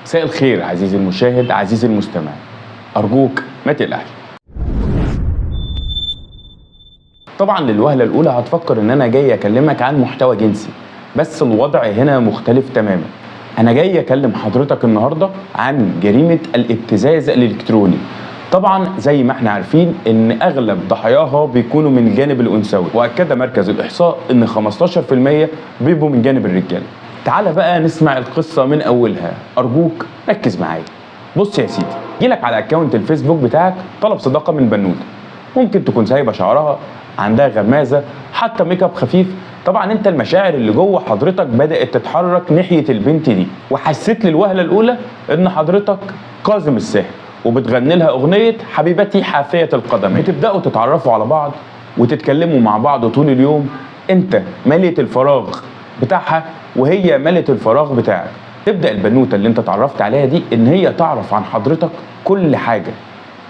مساء الخير عزيزي المشاهد، عزيزي المستمع، أرجوك ما تقلقش. طبعا للوهلة الأولى هتفكر إن أنا جاي أكلمك عن محتوى جنسي، بس الوضع هنا مختلف تماما. أنا جاي أكلم حضرتك النهاردة عن جريمة الابتزاز الإلكتروني. طبعا زي ما احنا عارفين ان اغلب ضحاياها بيكونوا من الجانب الانثوي، واكد مركز الاحصاء ان 15% بيبقوا من جانب الرجال. تعال بقى نسمع القصة من اولها، ارجوك ركز معايا. بص يا سيدي، جيلك على account الفيسبوك بتاعك طلب صداقه من بنوته، ممكن تكون سايبه شعرها، عندها غمازه، حتى make up خفيف. طبعا انت المشاعر اللي جوه حضرتك بدات تتحرك ناحية البنت دي، وحسيت للوهلة الاولى ان حضرتك كاظم الساهر وبتغني لها اغنية حبيبتي حافية القدم. بتبداوا تتعرفوا على بعض وتتكلموا مع بعض طول اليوم، انت ماليه الفراغ بتاعها وهي ماليه الفراغ بتاعك. تبدا البنوته اللي انت اتعرفت عليها دي ان هي تعرف عن حضرتك كل حاجة،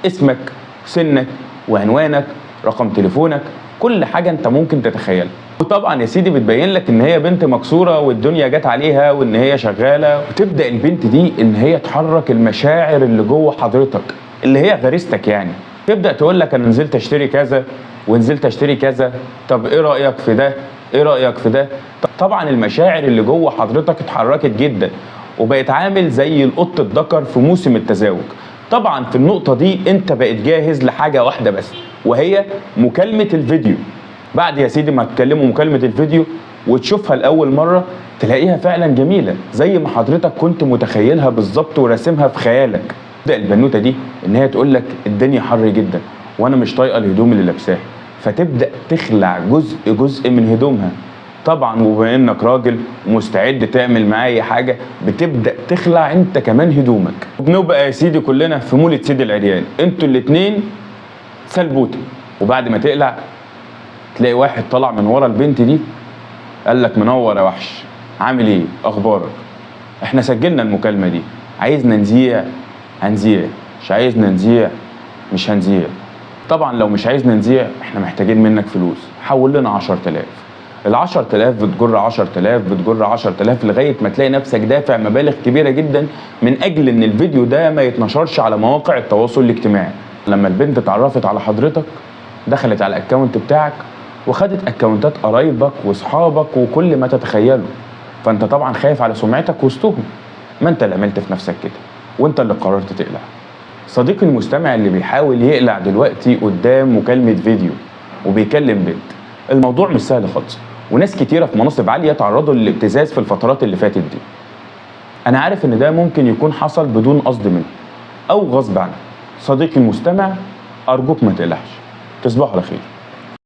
اسمك، سنك، وعنوانك، رقم تليفونك، كل حاجة انت ممكن تتخيلها. وطبعا يا سيدي بتبين لك ان هي بنت مكسورة والدنيا جت عليها وان هي شغالة. وتبدا البنت دي ان هي تحرك المشاعر اللي جوه حضرتك اللي هي غريزتك، يعني تبدا تقول لك انا نزلت اشتري كذا ونزلت اشتري كذا، طب ايه رايك في ده، ايه رايك في ده. طبعا المشاعر اللي جوه حضرتك اتحركت جدا وبقت عامل زي القط الذكر في موسم التزاوج. طبعا في النقطة دي انت بقيت جاهز لحاجة واحدة بس، وهي مكالمة الفيديو. بعد يا سيدي ما تكلموا مكالمة الفيديو وتشوفها لأول مرة، تلاقيها فعلا جميلة زي ما حضرتك كنت متخيلها بالظبط وراسمها في خيالك. تبدأ البنوتة دي إن هي تقول لك الدنيا حر جدا وأنا مش طايقة الهدوم اللي لابساها، فتبدأ تخلع جزء جزء من هدومها. طبعا وبما إنك راجل ومستعد تعمل معايا حاجة، بتبدأ تخلع أنت كمان هدومك. وبنبقى يا سيدي كلنا في مولد سيدي العريان، أنتوا الاتنين سلبوتة. وبعد ما تقلع تلاقي واحد طلع من ورا البنت دي قال لك منور يا وحش، عامل ايه، اخبارك، احنا سجلنا المكالمة دي، عايزنا نذيع هنذيع، مش عايزنا نذيع مش هنذيع. طبعا لو مش عايزنا نذيع احنا محتاجين منك فلوس، حول لنا 10000. ال 10000 بتجر 10000 بتجر 10000 لغاية ما تلاقي نفسك دافع مبالغ كبيرة جدا من اجل ان الفيديو ده ما يتنشرش على مواقع التواصل الاجتماعي. لما البنت اتعرفت على حضرتك دخلت على ال account بتاعك وخدت اكونتات قرايبك واصحابك وكل ما تتخيله، فانت طبعا خايف على سمعتك وسطهم. ما انت اللي عملت في نفسك كده وانت اللي قررت تقلع. صديقي المستمع اللي بيحاول يقلع دلوقتي قدام مكالمة فيديو وبيكلم بنت، الموضوع مش سهل خالص، وناس كتيرة في مناصب عالية تعرضوا للابتزاز في الفترات اللي فاتت دي. انا عارف ان ده ممكن يكون حصل بدون قصد منه او غصب عنه. صديقي المستمع ارجوك ما تقلعش. تصبحوا على خير.